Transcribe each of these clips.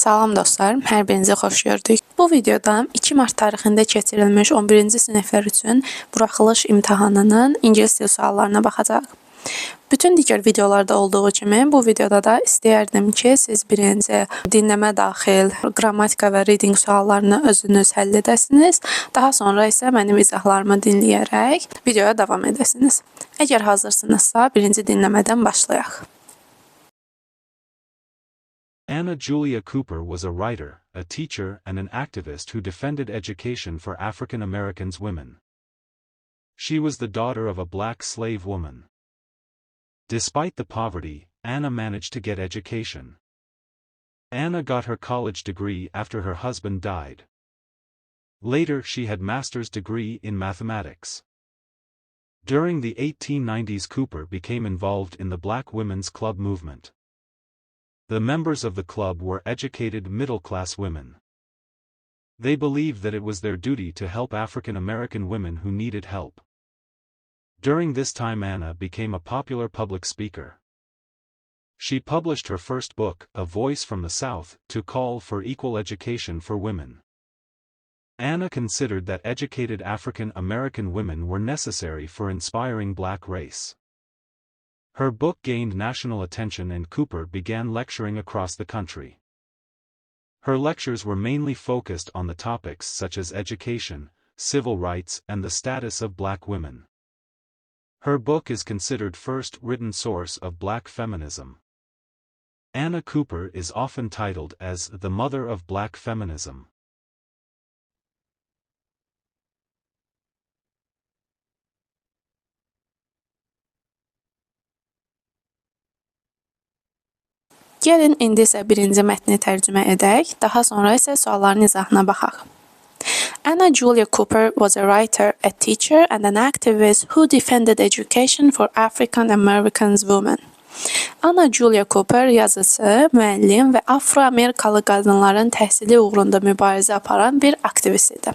Salam dostlar, hər birinizi xoş gördük. Bu videoda 2 mart tarixində keçirilmiş 11-ci siniflər üçün buraxılış imtahanının ingilis dil suallarına baxacağıq. Bütün digər videolarda olduğu kimi bu videoda da istəyərdim ki, siz birinci dinləmə daxil qrammatika və reading suallarını özünüz həll edəsiniz. Daha sonra isə mənim izahlarımı dinləyərək videoya davam edəsiniz. Əgər hazırsınızsa, birinci dinləmədən başlayaq. Anna Julia Cooper was a writer, a teacher and an activist who defended education for African Americans women. She was the daughter of a black slave woman. Despite the poverty, Anna managed to get education. Anna got her college degree after her husband died. Later she had master's degree in mathematics. During the 1890s Cooper became involved in the Black Women's Club movement. The members of the club were educated middle-class women. They believed that it was their duty to help African American women who needed help. During this time Anna became a popular public speaker. She published her first book, A Voice from the South, to call for equal education for women. Anna considered that educated African American women were necessary for inspiring black race. Her book gained national attention and Cooper began lecturing across the country. Her lectures were mainly focused on the topics such as education, civil rights and the status of black women. Her book is considered first written source of black feminism. Anna Cooper is often titled as the mother of black feminism. Gəlin indi isə birinci mətni tərcümə edək, daha sonra isə sualların izahına baxaq. Anna Julia Cooper was a writer, a teacher and an activist who defended education for African Americans women. Anna Julia Cooper yazıcı, müəllim və Afro-Amerikalı qadınların təhsili uğrunda mübarizə aparan bir aktivist idi.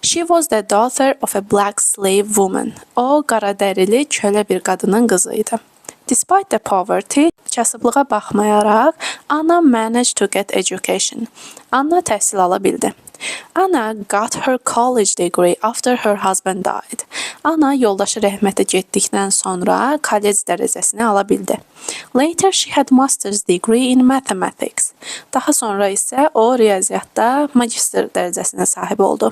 She was the daughter of a black slave woman. O, qaradərili kölə bir qadının qızı idi. Despite the poverty, kasıblığa baxmayaraq, Anna managed to get education. Anna təhsil ala bildi. Anna got her college degree after her husband died. Anna yoldaşı rəhmətə getdikdən sonra kollec dərəcəsini ala bildi. Later she had master's degree in mathematics. Daha sonra isə o riyaziyyatda magistr dərəcəsinə sahib oldu.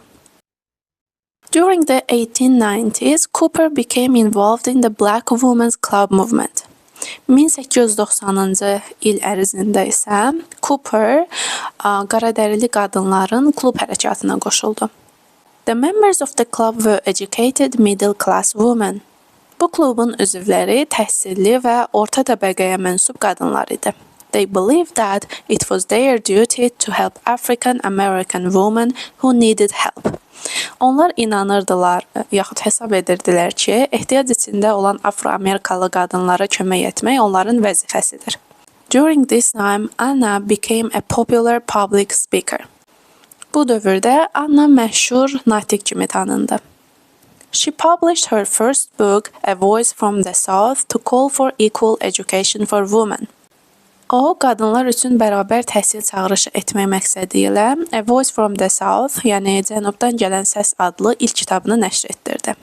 During the 1890s, Cooper became involved in the Black Women's Club movement. 1890-cı il ərzində isə Cooper qaradərili qadınların klub hərəkatına qoşuldu. The members of the club were educated middle-class women. Bu klubun üzvləri təhsilli və orta təbəqəyə mənsub qadınlar idi. They believed that it was their duty to help African American women who needed help. Onlar inanırdılar, yaxud hesab edirdilər ki, ehtiyac içində olan Afro-Amerikalı qadınlara kömək etmək onların vəzifəsidir. During this time, Anna became a popular public speaker. Bu dövrdə Anna məşhur natiq kimi tanındı. She published her first book, A Voice from the South, to call for equal education for women. O, qadınlar üçün bərabər təhsil çağırışı etmək məqsədi ilə A Voice from the South, yəni Cənubdan gələn səs adlı ilk kitabını nəşr etdirdi.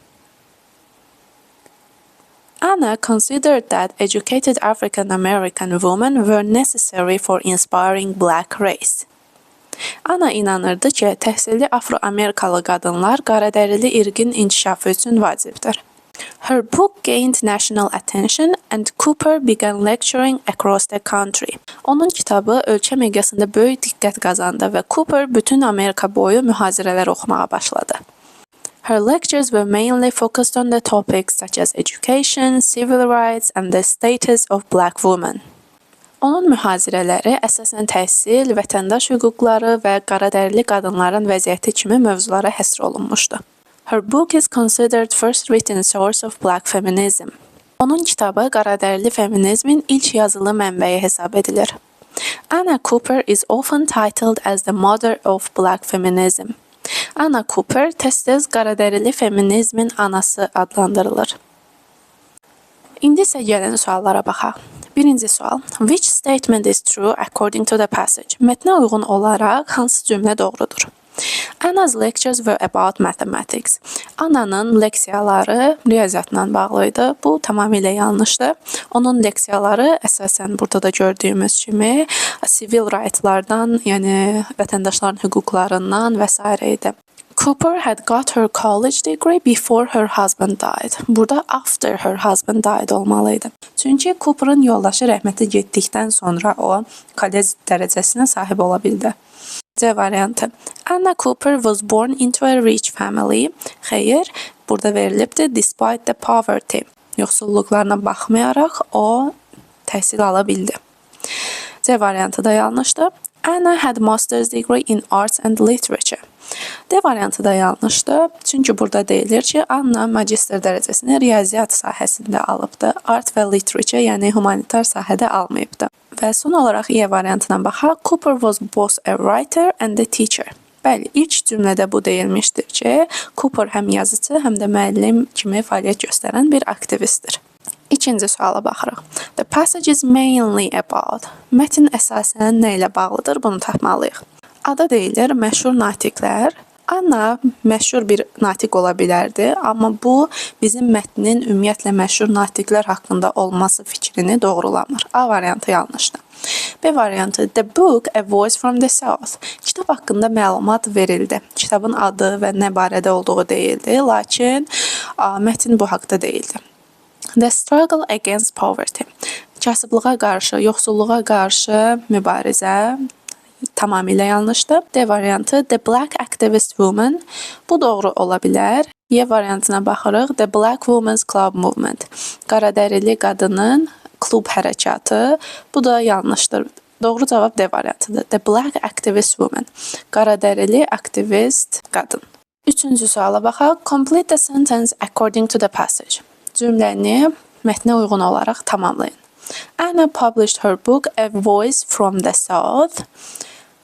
Anna considered that educated African American women were necessary for inspiring black race. Anna inanırdı ki, təhsilli Afro-Amerikalı qadınlar qaradərili irqin inkişafı üçün vacibdir. Her book gained national attention and Cooper began lecturing across the country. Onun kitabı ölkə miqyasında böyük diqqət qazandı və Cooper bütün Amerika boyu mühazirələr oxumağa başladı. Her lectures were mainly focused on the topics such as education, civil rights and the status of black women. Onun mühazirələri əsasən təhsil, vətəndaş hüquqları və qaradərili qadınların vəziyyəti kimi mövzulara həsr olunmuşdu. Her book is considered first written source of black feminism. Onun kitabı qaradərili feminizmin ilk yazılı mənbəyi hesab edilir. Anna Cooper is often titled as the mother of black feminism. Anna Cooper tez-tez qaradərili feminizmin anası adlandırılır. İndi isə gəlin suallara baxaq. Birinci sual. Which statement is true according to the passage? Mətnə uyğun olaraq hansı cümlə doğrudur? Anna's lectures were about mathematics. Annanın leksiyaları riyaziyyatla bağlı idi. Bu tamamilə yanlışdır. Onun leksiyaları əsasən burada da gördüyümüz kimi civil rightlardan, yəni vətəndaşların hüquqlarından və sairə idi. Cooper had got her college degree before her husband died. Burada after her husband died olmalı idi. Çünki Cooper'ın yoldaşı rəhmətə getdikdən sonra o kollec dərəcəsinə sahib ola bildi. C variantı. Anna Cooper was born into a rich family. Xeyr, burada verilibdir. Despite the poverty. Yoxsulluqlarına baxmayaraq o təhsil ala bildi. C variantı da yanlışdır. Anna had master's degree in arts and literature. D variantı da yanlışdır. Çünki burada deyilir ki, Anna magistr dərəcəsini riyaziyyat sahəsində alıbdır. Art və literature, yəni humanitar sahədə almayıbdır. Və son olaraq E variantına baxaq. Cooper was both a writer and a teacher. Bəli, ilk cümlədə bu deyilmişdir ki, Cooper həm yazıçı, həm də müəllim kimi fəaliyyət göstərən bir aktivistdir. İkinci suala baxırıq. The passage is mainly about. Mətn əsasən nə ilə bağlıdır, bunu tapmalıyıq. Ada deyilir məşhur natiqlər. Anna məşhur bir natiq ola bilərdi, amma bu bizim mətnin ümumiyyətlə məşhur natiqlər haqqında olması fikrini doğrulamır. A variantı yanlışdır. B variantı The book A Voice from the South. Kitab haqqında məlumat verildi. Kitabın adı və nə barədə olduğu deyildi, lakin mətn bu haqda deyildi. The struggle against poverty. Kasıblığa qarşı, yoxsulluğa qarşı mübarizə tamamilə yanlışdır. D variantı The Black Activist Woman. Bu doğru ola bilər. Y variantına baxırıq. The Black Women's Club Movement. Qaradərili qadının klub hərəkatı. Bu da yanlışdır. Doğru cavab D variantıdır. The Black Activist Woman. Qaradərili aktivist qadın. Üçüncü suala baxaq. Complete the sentence according to the passage. Cümləni mətnə uyğun olaraq tamamlayın. Anna published her book A Voice from the South.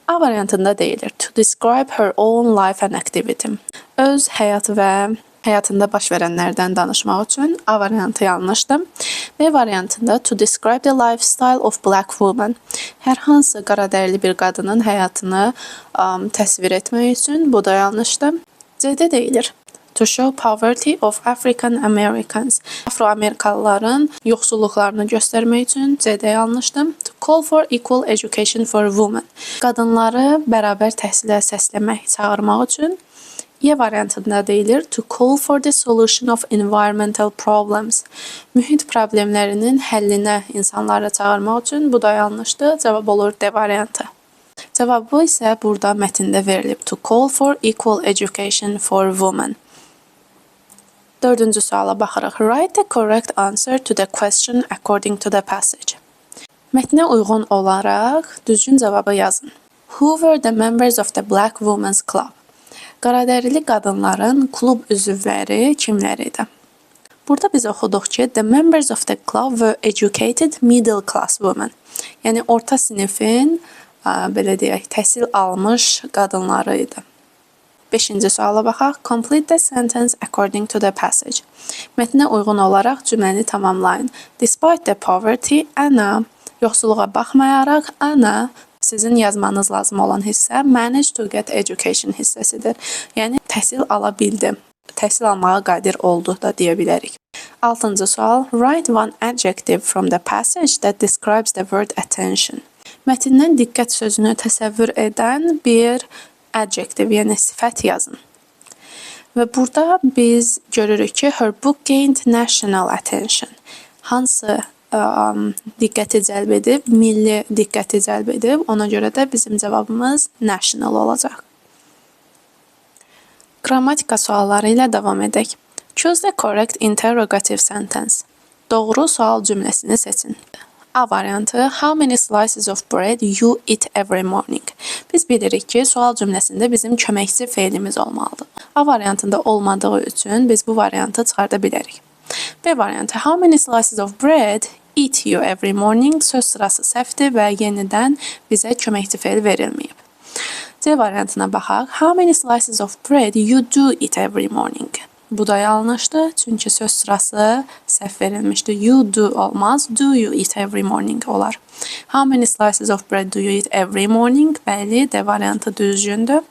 A variantında deyilir. To describe her own life and activity. Öz həyat və həyatında baş verənlərdən danışmaq üçün A variantı yanlışdır. B variantında to describe the lifestyle of black woman. Hər hansı qaradərili bir qadının həyatını təsvir etmək üçün bu da yanlışdır. C-də deyilir. To show poverty of African Americans. Afroamerikalıların yoxsulluqlarını göstərmək üçün C-də yanlışdır. To call for equal education for women. Qadınları bərabər təhsilə səsləmək, çağırmaq üçün E variantında deyilir to call for the solution of environmental problems. Mühit problemlərinin həllinə insanları çağırmaq üçün bu da yanlışdır. Cavab olur D variantı. Cavabı isə burada mətndə verilib. To call for equal education for women. Dördüncü suala baxırıq. Write the correct answer to the question according to the passage. Mətnə uyğun olaraq düzgün cavabı yazın. Who were the members of the Black Women's Club? Qaradərili qadınların klub üzvləri kimlər idi? Burada biz oxuduq ki, the members of the club were educated middle class women. Yəni orta sinifin, belə deyək, təhsil almış qadınları idi. Beşinci suala baxaq. Complete the sentence according to the passage. Mətnə uyğun olaraq cümləni tamamlayın. Despite the poverty, Anna, yoxsulluğa baxmayaraq, Anna, sizin yazmanız lazım olan hissə managed to get education hissəsidir. Yəni təhsil ala bildi. Təhsil almağa qadir oldu da deyə bilərik. Altıncı sual. Write one adjective from the passage that describes the word attention. Mətndən diqqət sözünü təsəvvür edən bir adjective, yəni sifət yazın. Və burada biz görürük ki, her book gained national attention. Hansı diqqəti cəlb edib? Milli diqqəti cəlb edib. Ona görə də bizim cavabımız national olacaq. Qrammatika sualları ilə davam edək. Choose the correct interrogative sentence. Doğru sual cümləsini seçin. A variantı How many slices of bread you eat every morning? Biz bilirik ki, sual cümləsində bizim köməkçi feilimiz olmalıdır. A variantında olmadığı üçün biz bu variantı çıxarda bilərik. B variantı How many slices of bread eat you every morning? Söz sırası səhvdir və yenidən bizə köməkçi feil verilməyib. C variantına baxaq. How many slices of bread you do eat every morning? Bu da yanlışdır, çünki söz sırası səhv verilmişdir. You do olmaz, do you eat every morning olar. How many slices of bread do you eat every morning? Bəli, D variantı düzgündür.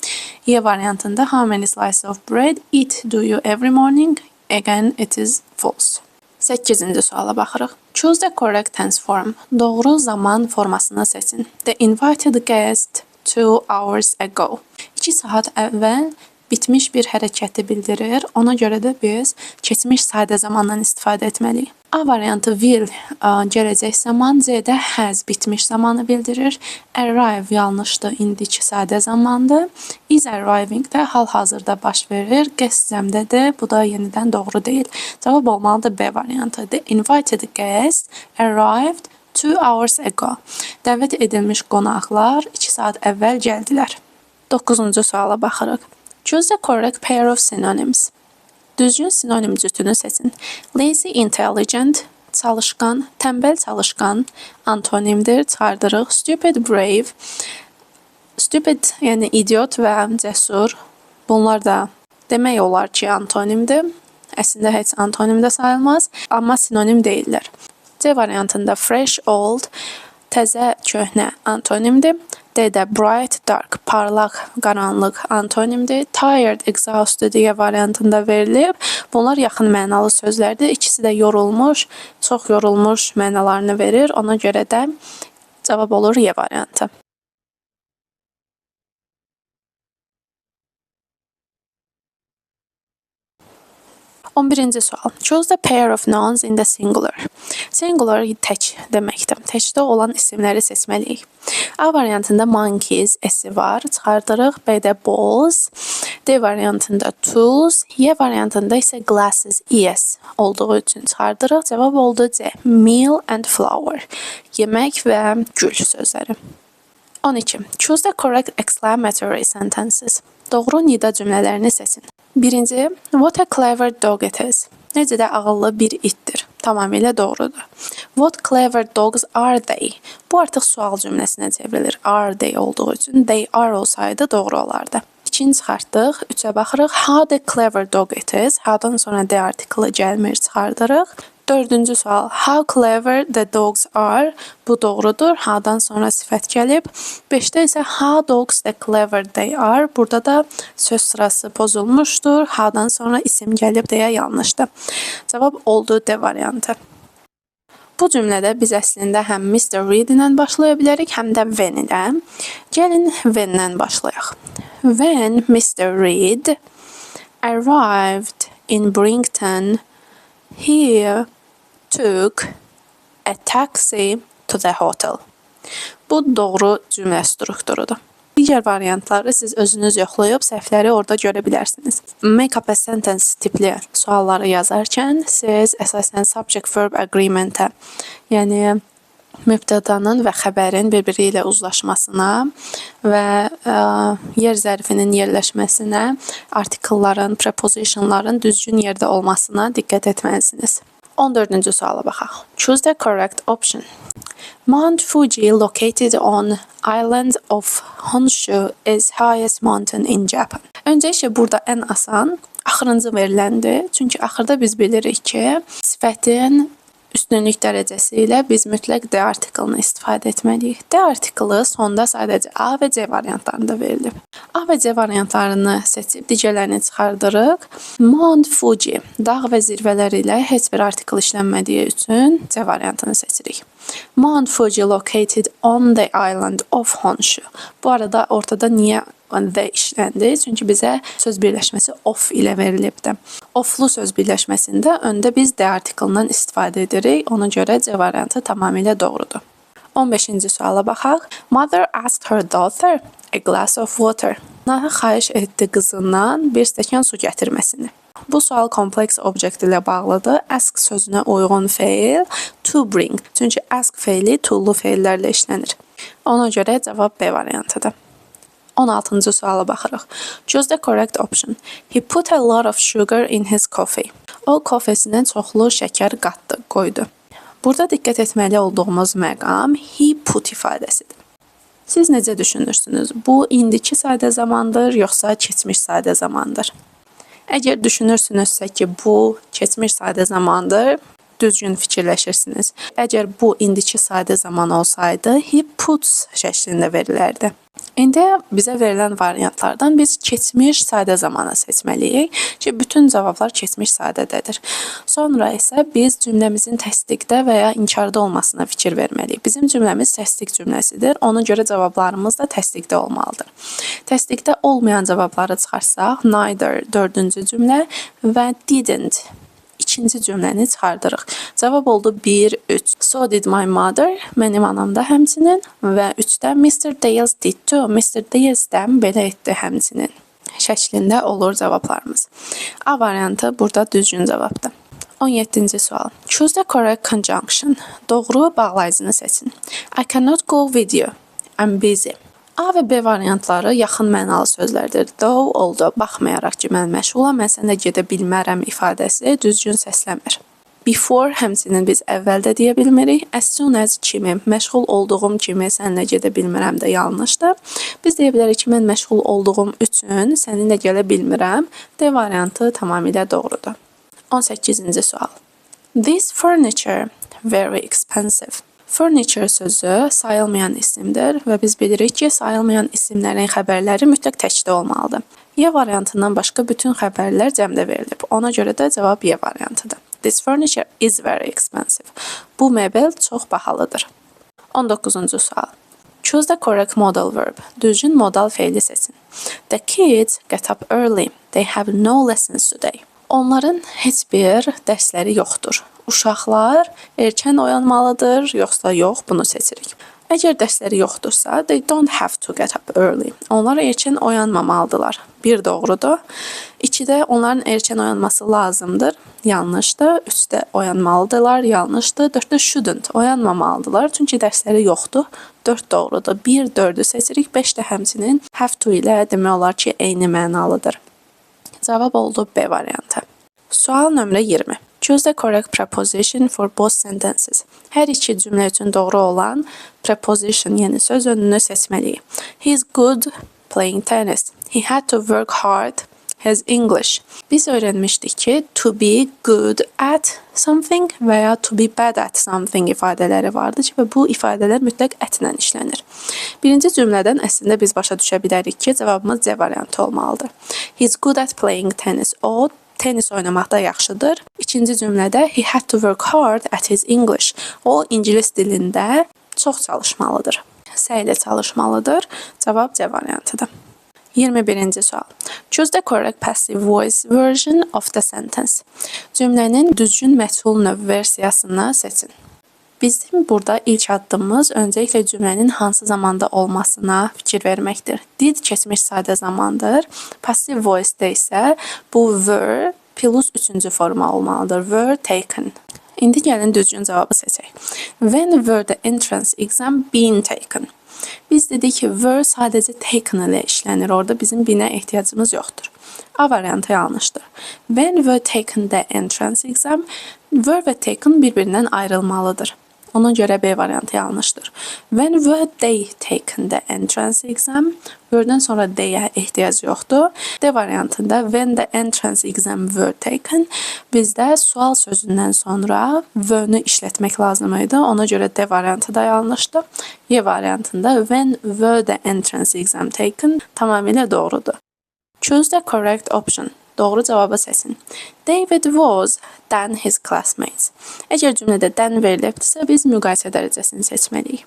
E variantında how many slices of bread eat do you every morning? Again, it is false. 8-ci suala baxırıq. Choose the correct tense form. Doğru zaman formasını seçin. The invited guest 2 hours ago. 2 saat əvvəl bitmiş bir hərəkəti bildirir. Ona görə də biz keçmiş sadə zamandan istifadə etməliyik. A variantı will gələcək zaman, C-də has bitmiş zamanı bildirir. Arrive yanlışdır, indiki sadə zamandır. Is arriving də hal-hazırda baş verir. Guest cəmdədir, bu da yenidən doğru deyil. Cavab olmalıdır B variantı. The invited guest arrived 2 hours ago. Dəvət edilmiş qonaqlar 2 saat əvvəl gəldilər. 9-cu suala baxırıq. Choose the correct pair of synonyms. Düzgün sinonim cütünü seçin. Lazy, intelligent, çalışqan, tənbəl çalışqan antonimdir, çıxardırıq. Stupid, brave. Stupid, yəni idiot və cəsur. Bunlar da demək olar ki, antonimdir. Əslində heç antonim də sayılmaz, amma sinonim deyillər. C variantında fresh, old, təzə, köhnə antonimdir. D-də bright, dark, parlaq, qaranlıq antonimdir. Tired, exhausted deyə variantında verilib. Bunlar yaxın mənalı sözlərdir. İkisi də yorulmuş, çox yorulmuş mənalarını verir. Ona görə də cavab olur E variantı. 11-ci sual. Choose the pair of nouns in the singular. Singular tək deməkdir. Təkdə olan isimləri seçməliyik. A variantında monkeys S var. Çıxardırıq. B-də balls. D variantında tools. Y variantında isə glasses ES olduğu üçün çıxardırıq. Cavab oldu C. Meal and flower. Yemək və gül sözləri. 12. Choose the correct exclamatory sentences. Doğru nida cümlələrini seçin. Birinci, what a clever dog it is. Necə də ağıllı bir itdir. Tamamilə doğrudur. What clever dogs are they? Bu artıq sual cümləsinə çevrilir. Are they olduğu üçün they are olsaydı doğru olardı. İkini çıxartdıq. Üçə baxırıq. How the clever dog it is. How-dan sonra the artiklı gəlmir, çıxardırıq. Dördüncü sual. How clever the dogs are. Bu doğrudur. How-dan sonra sifət gəlib. Beşdə isə how dogs the clever they are. Burada da söz sırası pozulmuşdur. How-dan sonra isim gəlib deyə yanlışdır. Cavab oldu D variantı. Bu cümlədə biz əslində həm Mr. Reed ilə başlaya bilərik, həm də when ilə. Gəlin when-dən başlayaq. When Mr. Reed arrived in Brington, he took a taxi to the hotel. Bu doğru cümlə strukturudur. Digər variantları siz özünüz yoxlayıb səhvləri orada görə bilərsiniz. Make up a sentence tipli sualları yazarkən siz əsasən subject-verb agreement-ə, yəni mübtədanın və xəbərin bir-biri ilə uzlaşmasına və yer zərfinin yerləşməsinə, artikelların, prepositionların düzgün yerdə olmasına diqqət etməlisiniz. 14-cü suala baxaq. Choose the correct option. Mount Fuji, located on island of Honshu, is highest mountain in Japan. Öncə isə burada ən asan axırıncı veriləndir. Çünki axırda biz bilirik ki, sifətin üstünlük dərəcəsi ilə biz mütləq D artiklını istifadə etməliyik. D artiklı sonda sadəcə A və C variantlarında verilib. A və C variantlarını seçib digərlərini çıxardırıq. Mount Fuji, dağ və zirvələr ilə heç bir artikl işlənmədiyi üçün C variantını seçirik. Mount Fuji located on the island of Honshu. Bu arada ortada niyə the işləndi? Çünki bizə söz birləşməsi of ilə verilibdir. Oflu söz birləşməsində öndə biz D artiklından istifadə edirik. Ona görə C variantı tamamilə doğrudur. 15-ci suala baxaq. Mother asked her daughter a glass of water. Ana xahiş etdi qızından bir stəkan su gətirməsini. Bu sual kompleks obyekt ilə bağlıdır. Ask sözünə uyğun feil to bring. Çünki ask feili to'lu feillərlə işlənir. Ona görə cavab B variantıdır. 16-cı suala baxırıq. Choose the correct option. He put a lot of sugar in his coffee. O kofesinə çoxlu şəkər qatdı, qoydu. Burada diqqət etməli olduğumuz məqam he put ifadəsidir. Siz necə düşünürsünüz? Bu indiki sadə zamandır, yoxsa keçmiş sadə zamandır? Əgər düşünürsünüzsə ki, bu keçmiş sadə zamandır, düzgün fikirləşirsiniz. Əgər bu indiki sadə zaman olsaydı, he puts şəklində verilərdi. İndi bizə verilən variantlardan biz keçmiş sadə zamanı seçməliyik ki, bütün cavablar keçmiş sadədədir. Sonra isə biz cümləmizin təsdiqdə və ya inkarda olmasına fikir verməliyik. Bizim cümləmiz təsdiq cümləsidir. Ona görə cavablarımız da təsdiqdə olmalıdır. Təsdiqdə olmayan cavabları çıxarsaq, neither dördüncü cümlə və didn't ikinci cümləni çıxardırıq. Cavab oldu 1, 3. So did my mother, mənim anam da həmçinin və 3-də Mr. Dales did too. Mr. Dales də belə etdi həmçinin şəklində olur cavablarımız. A variantı burada düzgün cavabdır. 17-ci sual. Choose the correct conjunction. Doğru bağlayıcını seçin. I cannot go with you. I'm busy. A və B variantları yaxın mənalı sözlərdir. Though, although, baxmayaraq ki, mən məşğulam, mən səninlə gedə bilmərəm ifadəsi düzgün səslənmir. Before həmçinin biz əvvəldə deyə bilmirik. As soon as kimi, məşğul olduğum kimi səninlə gedə bilmirəm də yanlışdır. Biz deyə bilərik ki, mən məşğul olduğum üçün səninlə gələ bilmirəm. D variantı tamamilə doğrudur. 18-ci sual. This furniture very expensive. Furniture sözü sayılmayan isimdir və biz bilirik ki, sayılmayan isimlərin xəbərləri mütləq təkdə olmalıdır. Y variantından başqa bütün xəbərlər cəmdə verilib. Ona görə də cavab Y variantıdır. This furniture is very expensive. Bu mebel çox bahalıdır. 19-cu sual. Choose the correct modal verb. Düzgün modal feili seçin. The kids get up early. They have no lessons today. Onların heç bir dərsləri yoxdur. Uşaqlar erkən oyanmalıdır, yoxsa yox, bunu seçirik. Əgər dərsləri yoxdursa, they don't have to get up early. Onlar erkən oyanmamalıdırlar. Bir doğrudur. İkidə onların erkən oyanması lazımdır. Yanlışdır. Üçdə oyanmalıdırlar. Yanlışdır. Dörddə shouldn't. Oyanmamalıdırlar. Çünki dərsləri yoxdur. 4 doğrudur. 1, 4-ü seçirik. 5 də həmçinin have to ilə demək olar ki, eyni mənalıdır. Cavab oldu B variantı. Sual nömrə 20. Choose the correct preposition for both sentences. Hər iki cümlə üçün doğru olan preposition, yəni söz önünü seçməliyik. He is good playing tennis. He had to work hard his English. Biz öyrənmişdik ki, to be good at something və ya to be bad at something ifadələri vardır ki, və bu ifadələr mütləq at-lə işlənir. Birinci cümlədən əslində biz başa düşə bilərik ki, cavabımız C variantı olmalıdır. He is good at playing tennis. O tenis oynamaqda yaxşıdır. İkinci cümlədə he had to work hard at his English. O ingilis dilində çox çalışmalıdır. Səylə çalışmalıdır. Cavab C variantıdır. 21-ci sual. Choose the correct passive voice version of the sentence. Cümlənin düzgün məchul növ versiyasını seçin. Bizim burada ilk addımımız öncəliklə cümlənin hansı zamanda olmasına fikir verməkdir. Did keçmiş sadə zamandır. Passive voice-də isə bu were plus üçüncü forma olmalıdır. Were taken. İndi gəlin düzgün cavabı seçək. When were the entrance exam being taken? Biz dedik ki, were sadəcə taken ilə işlənir. Orada bizim been-ə ehtiyacımız yoxdur. A variantı yanlışdır. When were taken the entrance exam? Were və taken bir-birindən ayrılmalıdır. Ona görə B variantı yanlışdır. When were they taken the entrance exam? Were-dən sonra they-ə ehtiyac yoxdur. D variantında when the entrance exam were taken bizdə sual sözündən sonra were-nü işlətmək lazım idi. Ona görə D variantı da yanlışdır. Y variantında when were the entrance exam taken tamamilə doğrudur. Choose the correct option. Doğru cavabı seçin. David was than his classmates. Əgər cümlədə than verilibdirsə, biz müqayisə dərəcəsini seçməliyik.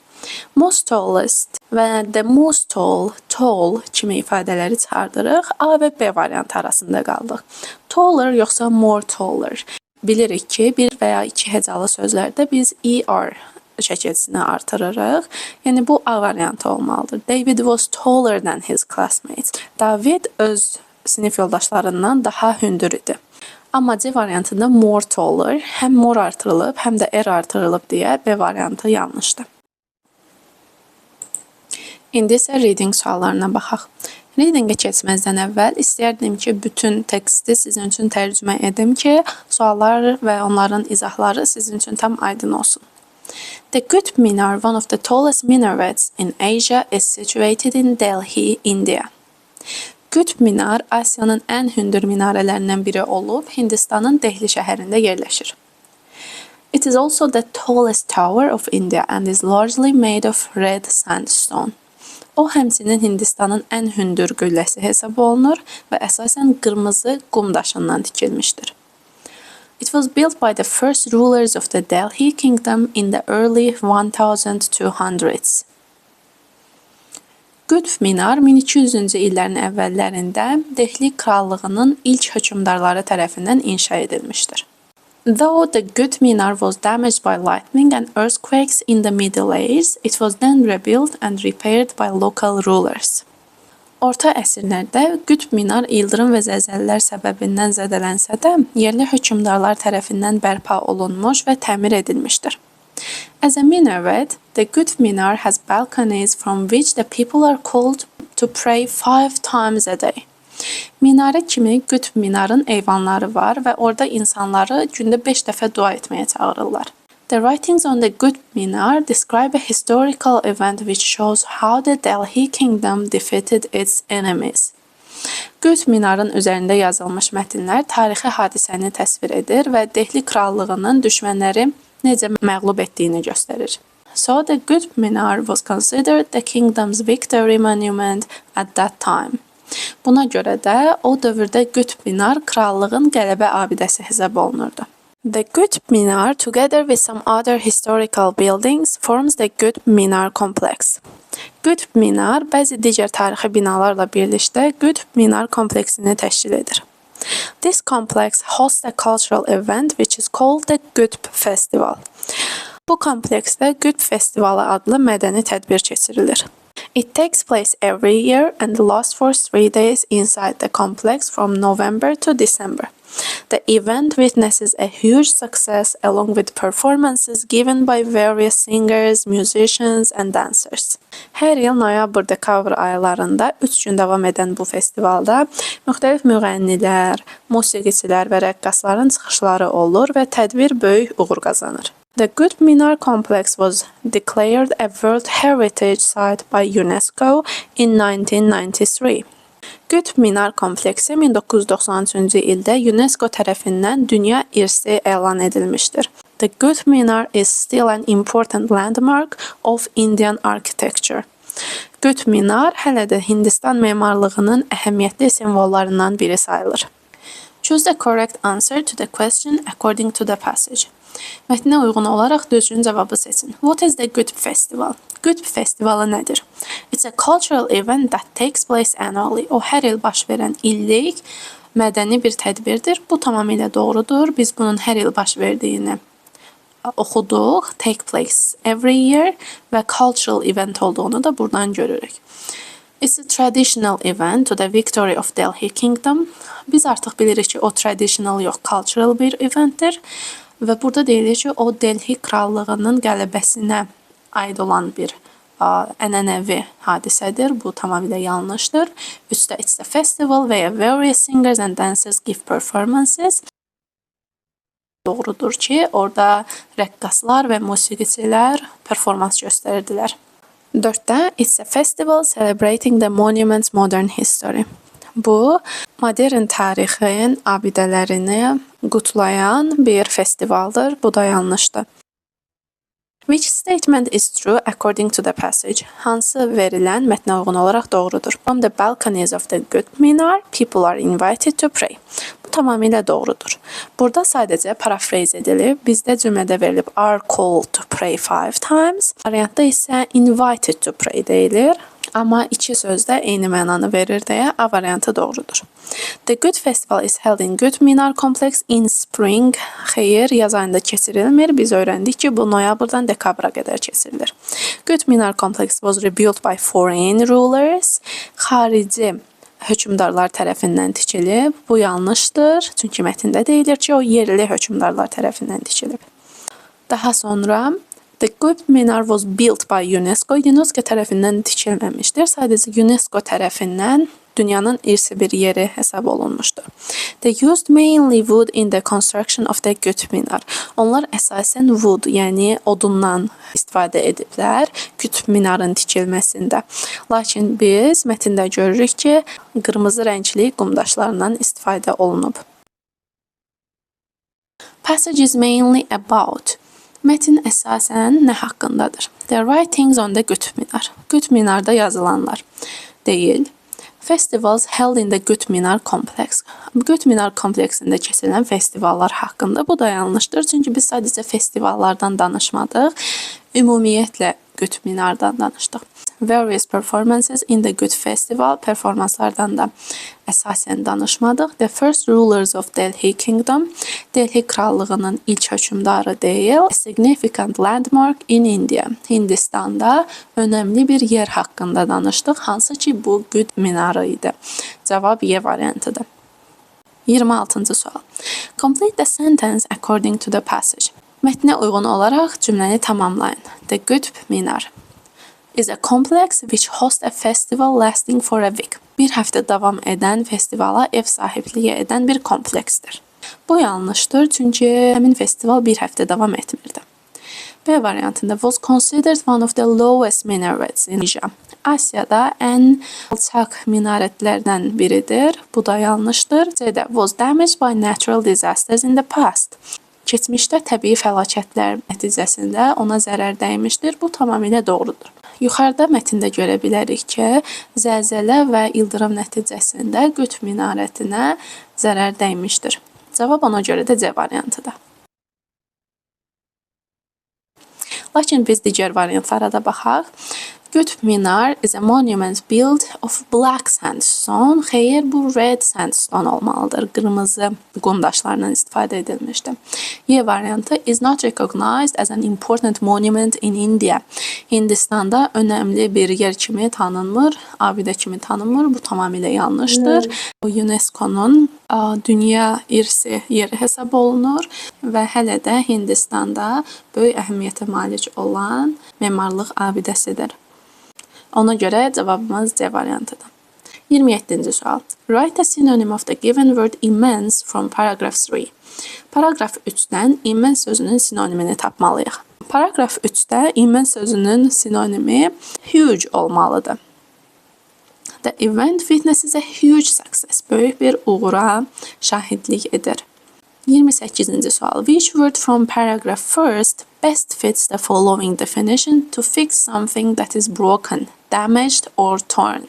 Most tallest və the most tall, tall kimi ifadələri çıxardırıq. A və B variantı arasında qaldıq. Taller yoxsa more taller? Bilirik ki, bir və ya iki hecalı sözlərdə biz er şəkilçisini artırırıq. Yəni bu A variantı olmalıdır. David was taller than his classmates. David öz sinif yoldaşlarından daha hündür idi. Amma C variantında more taller, həm more artırılıb, həm də er artırılıb deyə B variantı yanlışdır. İndi isə reading suallarına baxaq. Readingə keçməzdən əvvəl istəyərdim ki, bütün teksti sizin üçün tərcümə edim ki, suallar və onların izahları sizin üçün tam aydın olsun. The Qutb Minar, one of the tallest minarets in Asia, is situated in Delhi, India. Qütb Minar Asiyanın ən hündür minarələrindən biri olub, Hindistanın Dehli şəhərində yerləşir. It is also the tallest tower of India and is largely made of red sandstone. O, həmçinin Hindistanın ən hündür qülləsi hesab olunur və əsasən qırmızı qum daşından tikilmişdir. It was built by the first rulers of the Delhi Kingdom in the early 1200s. Qütb Minar 1200-cü illərin əvvəllərində Dehli krallığının ilk hökmdarları tərəfindən inşa edilmişdir. Though the Qutb Minar was damaged by lightning and earthquakes in the Middle Ages, it was then rebuilt and repaired by local rulers. Orta əsrlərdə Qütb Minar ildırım və zəlzələlər səbəbindən zədələnsə də, yerli hökmdarlar tərəfindən bərpa olunmuş və təmir edilmişdir. As a minaret, the Qutb Minar has balconies from which the people are called to pray 5 times a day. Minarə kimi Qütb Minarın eyvanları var və orada insanları gündə 5 dəfə dua etməyə çağırırlar. The writings on the Qutb Minar describe a historical event which shows how the Delhi Kingdom defeated its enemies. Qütb Minarın üzərində yazılmış mətnlər tarixi hadisəni təsvir edir və Dehli krallığının düşmənləri necə məğlub etdiyini göstərir. So the Qutb Minar was considered the kingdom's victory monument at that time. Buna görə də o dövrdə Qütb Minar krallığın qələbə abidəsi hesab olunurdu. The Qutb Minar, together with some other historical buildings, forms the Qutb Minar complex. Qütb Minar bəzi digər tarixi binalarla birlikdə Qütb Minar kompleksini təşkil edir. This complex hosts a cultural event which is called the Qutb Festival. Bu kompleksdə Qütb Festivalı adlı mədəni tədbir keçirilir. It takes place every year and lasts for 3 days inside the complex from November to December. The event witnesses a huge success along with performances given by various singers, musicians and dancers. Hər il noyabr-dekabr aylarında 3 gün davam edən bu festivalda müxtəlif müğənnilər, musiqiçilər və rəqqasların çıxışları olur və tədbir böyük uğur qazanır. The Qutb Minar complex was declared a World Heritage Site by UNESCO in 1993. Qütb Minar kompleksi 1993-cü ildə UNESCO tərəfindən dünya irsi elan edilmişdir. The Qutb Minar is still an important landmark of Indian architecture. Qütb Minar hələ də Hindistan memarlığının əhəmiyyətli simvollarından biri sayılır. Choose the correct answer to the question according to the passage. Mətnə uyğun olaraq düzgün cavabı seçin. What is the Qutb Festival? Qutb Festivalı nədir? It's a cultural event that takes place annually. O, hər il baş verən illik mədəni bir tədbirdir. Bu tamamilə doğrudur. Biz bunun hər il baş verdiyini oxuduq. Take place every year və cultural event olduğunu da buradan görürük. It's a traditional event to the victory of Delhi Kingdom. Biz artıq bilirik ki, o traditional yox, cultural bir eventdir. Və burada deyilir ki, o Delhi krallığının qələbəsinə aid olan bir ənənəvi hadisədir. Bu tamamilə yanlışdır. Üçdə it's a festival where various singers and dancers give performances. Doğrudur ki, orada rəqqaslar və musiqiçilər performans göstərirdilər. Dörddə it's a festival celebrating the monument's modern history. Bu, modern tarixin abidələrini qutlayan bir festivaldır. Bu da yanlışdır. Which statement is true according to the passage? Hansı verilən mətnə uyğun olaraq doğrudur? From the balconies of the Qutb Minar, people are invited to pray. Bu tamamilə doğrudur. Burada sadəcə paraphrase edilib, bizdə cümlədə verilib are called to pray 5 times. Variantda isə invited to pray deyilir. Amma iki söz də eyni mənanı verir deyə A variantı doğrudur. The Qutb Festival is held in Qutb Minar Complex in spring. Xeyr, yaz ayında keçirilmir. Biz öyrəndik ki, bu noyabrdan dekabra qədər keçirilir. Qutb Minar Complex was rebuilt by foreign rulers. Xarici hökmdarlar tərəfindən tikilib. Bu yanlışdır. Çünki mətndə deyilir ki, o yerli hökmdarlar tərəfindən tikilib. Daha sonra The Qutb Minar was built by UNESCO. UNESCO tərəfindən tikilməmişdir. Sadəcə UNESCO tərəfindən Dünyanın irsi bir yeri hesab olunmuşdur. They used mainly wood in the construction of the Qütb Minar. Onlar əsasən wood, yəni odundan istifadə ediblər Qütb Minarın tikilməsində. Lakin biz mətndə görürük ki, qırmızı rəngli qum daşlarından istifadə olunub. Passage is mainly about. Mətn əsasən nə haqqındadır? The writings on the Qütb Minar. Qütb Minarda yazılanlar deyil. Festivals held in the Qütb Minar complex. Qütb Minar kompleksində keçirilən festivallar haqqında. Bu da yanlışdır. Çünki biz sadəcə festivallardan danışmadıq. Ümumiyyətlə Qütb Minardan danışdıq. Various performances in the Qütb Festival performanslardan da əsasən danışmadıq. The first rulers of Delhi Kingdom, Delhi krallığının ilk hökmdarı deyil. A significant landmark in India. Hindistanda önəmli bir yer haqqında danışdıq, hansı ki bu Qütb Minarı idi. Cavab Y variantıdır. 26-cı sual. Complete the sentence according to the passage. Mətnə uyğun olaraq cümləni tamamlayın. The Qütb Minar is a complex which hosts a festival lasting for a week. Bir həftə davam edən festivala ev sahibliyi edən bir kompleksdir. Bu yanlışdır, çünki həmin festival bir həftə davam etmirdi. B variantında was considered one of the lowest minarets in Asia. Asiyada ən alçaq minaretlərdən biridir. Bu da yanlışdır. C-də was damaged by natural disasters in the past. Keçmişdə təbii fəlakətlər nəticəsində ona zərər dəymişdir. Bu tamamilə doğrudur. Yuxarıda mətndə görə bilərik ki, zəlzələ və ildırım nəticəsində Qütb minaretinə zərər dəymişdir. Cavab ona görə də C variantıdır. Lakin biz digər variantlara da baxaq. Qütb Minar is a monument built of black sandstone. Xeyr, bu red sandstone olmalıdır. Qırmızı qum daşlarından istifadə edilmişdi. Y variantı is not recognized as an important monument in India. Hindistanda önəmli bir yer kimi tanınmır, abidə kimi tanınmır. Bu tamamilə yanlışdır. O UNESCO-nun dünya irsi yeri hesab olunur və hələ də Hindistanda böyük əhəmiyyətə malik olan memarlıq abidəsidir. Ona görə cavabımız C variantıdır. 27-ci sual. Write a synonym of the given word immense from paragraph 3. Paragraf 3-dən immense sözünün sinonimini tapmalıyıq. Paragraf 3-də immense sözünün sinonimi huge olmalıdır. The event witnesses a huge success. Böyük bir uğura şahidlik edir. 28-ci sual. Which word from paragraph first best fits the following definition to fix something that is broken, damaged or torn?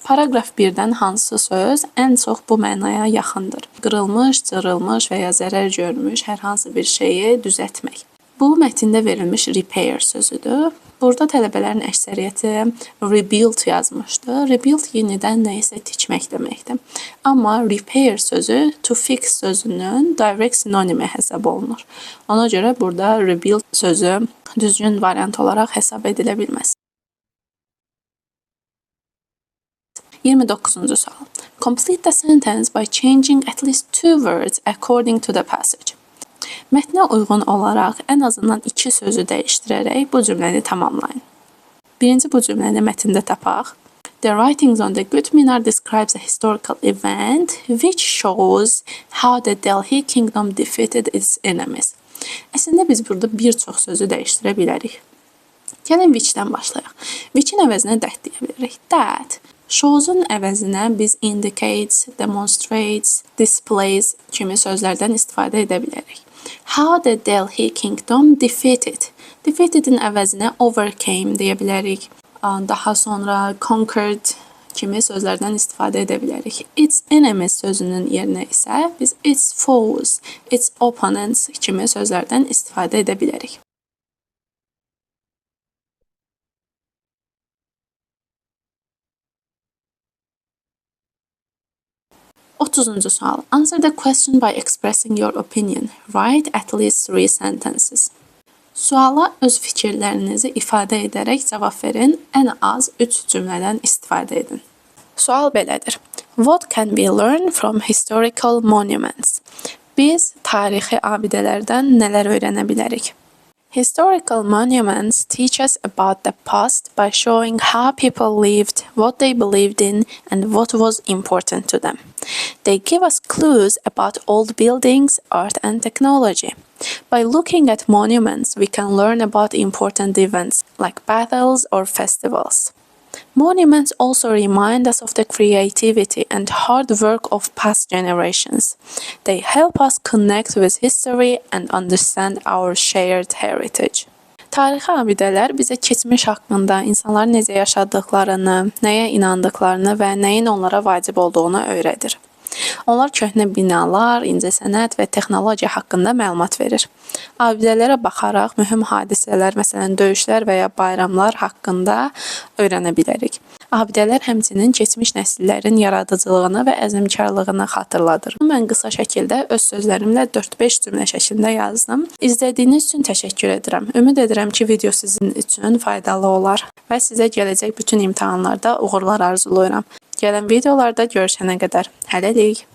Paragraf 1-dən hansı söz ən çox bu mənaya yaxındır? Qırılmış, cırılmış və ya zərər görmüş hər hansı bir şeyi düzəltmək. Bu mətndə verilmiş repair sözüdür. Burada tələbələrin əksəriyyəti rebuild yazmışdı. Rebuild yenidən nəyisə tikmək deməkdir. Amma repair sözü to fix sözünün direct sinonimi hesab olunur. Ona görə burada rebuild sözü düzgün variant olaraq hesab edilə bilməz. 29-cu sual. Complete the sentence by changing at least two words according to the passage. Mətnə uyğun olaraq ən azından iki sözü dəyişdirərək bu cümləni tamamlayın. Birinci bu cümləni mətndə tapaq. The writings on the Qütb Minar describes a historical event which shows how the Delhi Kingdom defeated its enemies. Əslində biz burada bir çox sözü dəyişdirə bilərik. Gəlin which-dən başlayaq. Which-in əvəzinə that deyə bilərik. That. Shows-un əvəzinə biz indicates, demonstrates, displays kimi sözlərdən istifadə edə bilərik. How the Delhi Kingdom defeated. Defeated-in əvəzinə overcame deyə bilərik. Daha sonra conquered kimi sözlərdən istifadə edə bilərik. Its enemies sözünün yerinə isə biz its foes, its opponents kimi sözlərdən istifadə edə bilərik. 30-cu sual. Answer the question by expressing your opinion. Write at least 3 sentences. Suala öz fikirlərinizi ifadə edərək cavab verin. Ən az 3 cümlədən istifadə edin. Sual belədir. What can we learn from historical monuments? Biz tarixi abidələrdən nələr öyrənə bilərik? Historical monuments teach us about the past by showing how people lived, what they believed in, and what was important to them. They give us clues about old buildings, art, and technology. By looking at monuments, we can learn about important events like battles or festivals. Monuments also remind us of the creativity and hard work of past generations. They help us connect with history and understand our shared heritage. Tarixi abidələr bizə keçmiş haqqında, insanların necə yaşadıqlarını, nəyə inandıqlarını və nəyin onlara vacib olduğunu öyrədir. Onlar köhnə binalar, incəsənət və texnologiya haqqında məlumat verir. Abidələrə baxaraq mühüm hadisələr, məsələn, döyüşlər və ya bayramlar haqqında öyrənə bilərik. Abidələr həmçinin keçmiş nəsillərin yaradıcılığını və əzmkarlığını xatırladır. Mən qısa şəkildə öz sözlərimlə 4-5 cümlə şəklində yazdım. İzlədiyiniz üçün təşəkkür edirəm. Ümid edirəm ki, video sizin üçün faydalı olar və sizə gələcək bütün imtahanlarda uğurlar arzulayıram. Gələn videolarda görüşənə qədər hələlik.